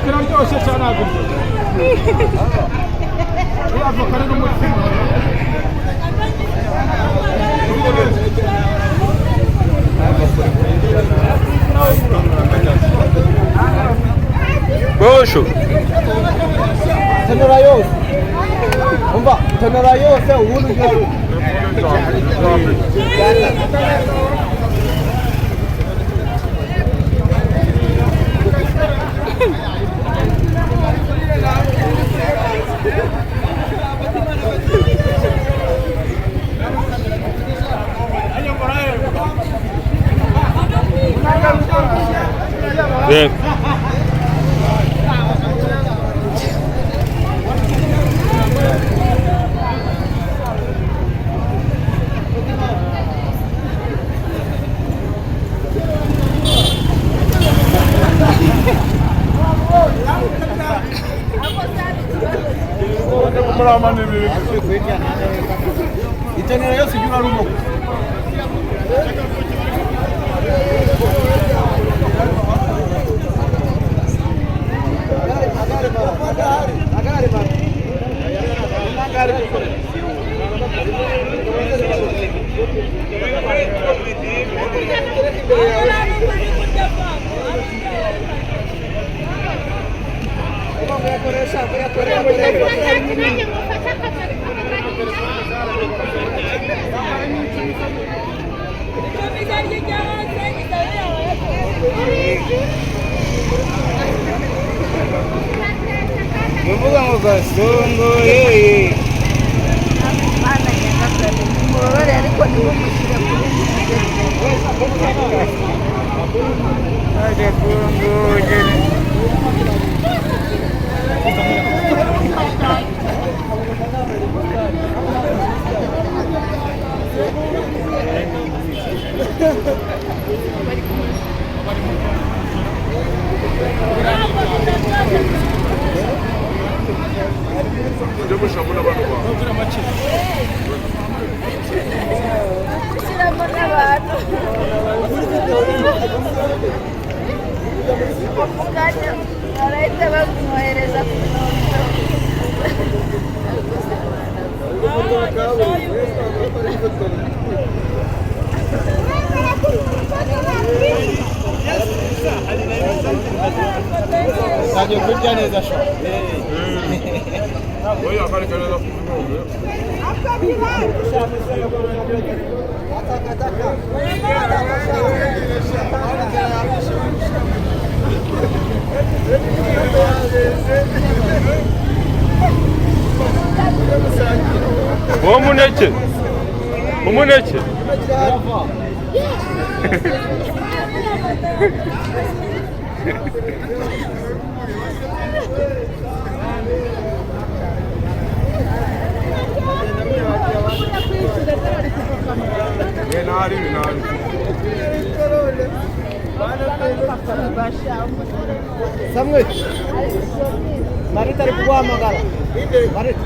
Iraryoshye cyane avoka ari n'umutsima. Bosho. Tenora yose. Umva, tenora yose ubundi ugira. Yego. Itenera yose ujya uraruma. Muvuga ngo gasongo yeee. Mana nyagasani mubabare ariko ntimumushyire kuri gushyiramo n'abantu mu kanya barahita bamwohereza ku nkombe. Utangiye kurya neza sha. Oya, kari neza ku nkombe. Uwo muneke. Umuneke. Nari nari. Samuel. Marita ari kuguhamagara. Marita.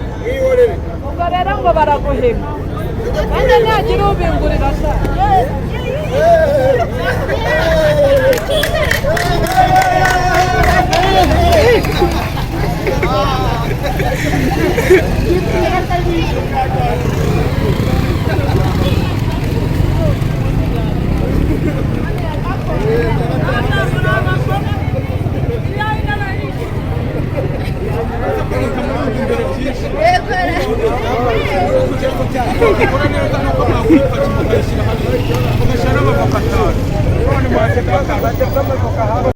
Ubwo rero ngo baraguhema kandi ntagira ubingurira sha. Ugashyira n'amavoka atanu.